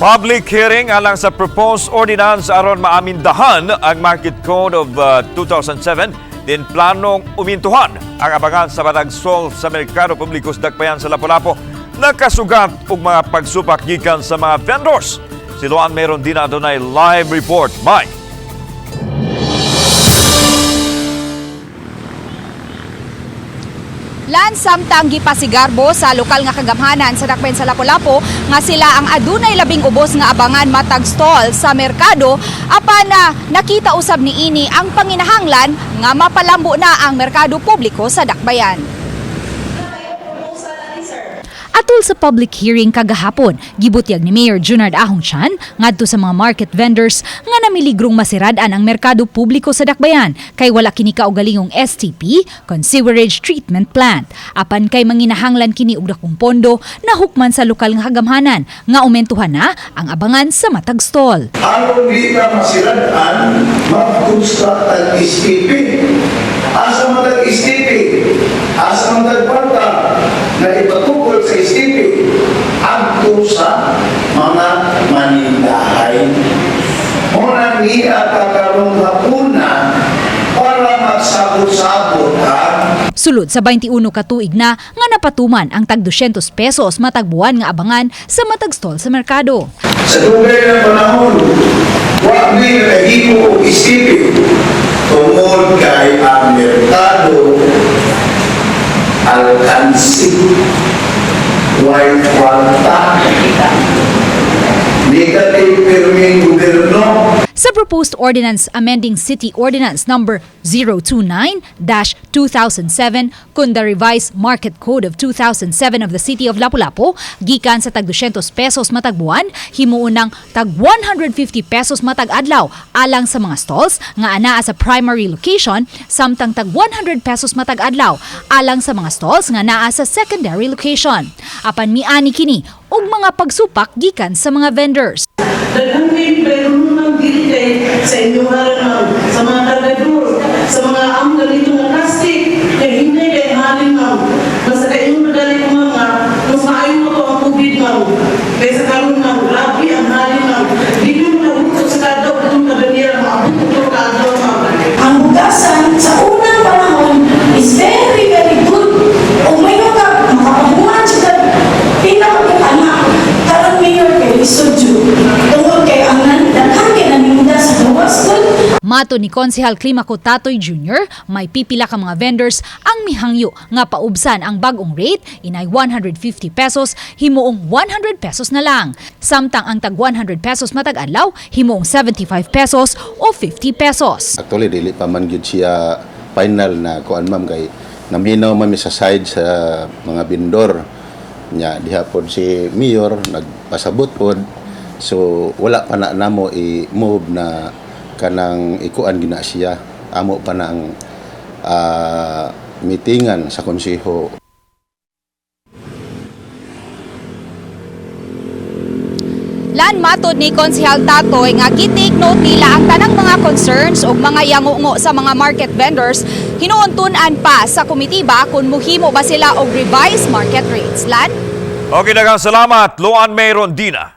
Public hearing alang sa proposed ordinance aron maamindahan ang Market Code of 2007 din planong umintuhan ang abangan sa matag stall sa merkado publiko sa Dakbayan sa Lapu-Lapu, nakasugat og mga pagsupak gikan sa mga vendors. Si Luan meron din na adunay live report. Mike. Lan, samtang gipasigarbo sa lokal nga kagamhanan sa Dakbayan sa Lapu-Lapu nga sila ang adunay labing ubos nga abangan matag stall sa merkado, apan na nakita usab niini ang panginahanglan nga mapalambo na ang merkado publiko sa Dakbayan. Atol sa public hearing kagahapon, gibutyag ni Mayor Junard Ahong Chan ngadto sa mga market vendors nga namiligrong masirad-an ang merkado publiko sa Dakbayan kay wala kini kaugalingong STP, kon sewerage treatment plant. Apan kay manginahanglan kini og dakong pondo na hukman sa lokal nga kagamhanan nga umentuhan na ang abangan sa matag stall. Aron di ka masirad-an, mag-construct ang STP. Asa man tag STP? Asa man tag kwarta na ipatukod sa STP? Adto sa mga manindahay. Muna niya kakarong hapuna para magsabot-sabot ang Sulod sa 21 ka tuig na nga napatuman ang tag 200 pesos matag buwan nga abangan sa matag stall sa merkado. Sa dugay ng panahon, wa mi nakahimo og STP tungod kay ang merkado alkansi, way kwarta, negative pirming gobyerno. Sa proposed ordinance amending City Ordinance Number 029-2007 kun the revised Market Code of 2007 of the City of Lapu-Lapu, gikan sa tag 200 pesos matag buwan, himuon ng tag 150 pesos matag adlaw alang sa mga stalls nga anaa sa primary location, samtang tag 100 pesos matag adlaw alang sa mga stalls nga naa sa secondary location. Apan miani kini og mga pagsupak gikan sa mga vendors. Daghan kayo, pero ma'am, dili kay sa inyong harang, ma'am, sa mga kargador, sa mga amo ganito nga plastic, kay hinay kay halin, ma'am. Basta kay inyong madali ko, ma'am, nga, mas maayo mo to ang COVID, ma'am. Kaysa karon, ma'am, grabe ang halin, ma'am. Dili mo nahusok sa kada itong kaganira, maabot ko to kaadlaw, ma'am. Ang hugasan sa unang panahon is very, very good. O may ka, makapahuman siya pila ka anak. Karon, Mayor, kay lisod jud. Tungod kay ang daghan kay naninda sa gawas gud. Mato ni Konsehal Climaco Tatoy Jr., may pipila ka mga vendors ang mihangyo nga paubsan ang bagong rate inay 150 pesos himuong 100 pesos na lang. Samtang ang tag 100 pesos matag adlaw himuong 75 pesos o 50 pesos. Actually, dili pa man gyud siya final na kuan, ma'am, kay naminaw man mi sa side sa mga bindor nya. Diha pod si mayor nagpasabot pod, so wala pa na namo i-move na kanang ikuan gina siya. Amo pa na ang meetingan sa konseho. Lan, matod ni Konsehal Tatoy nga gi-take note nila ang tanang mga concerns ug mga yangungo sa mga market vendors. Hinuon-tun-an pa sa komitiba kung muhimo ba sila og revised market rates. Lan? Okay, daghang salamat, Luan May Rondina.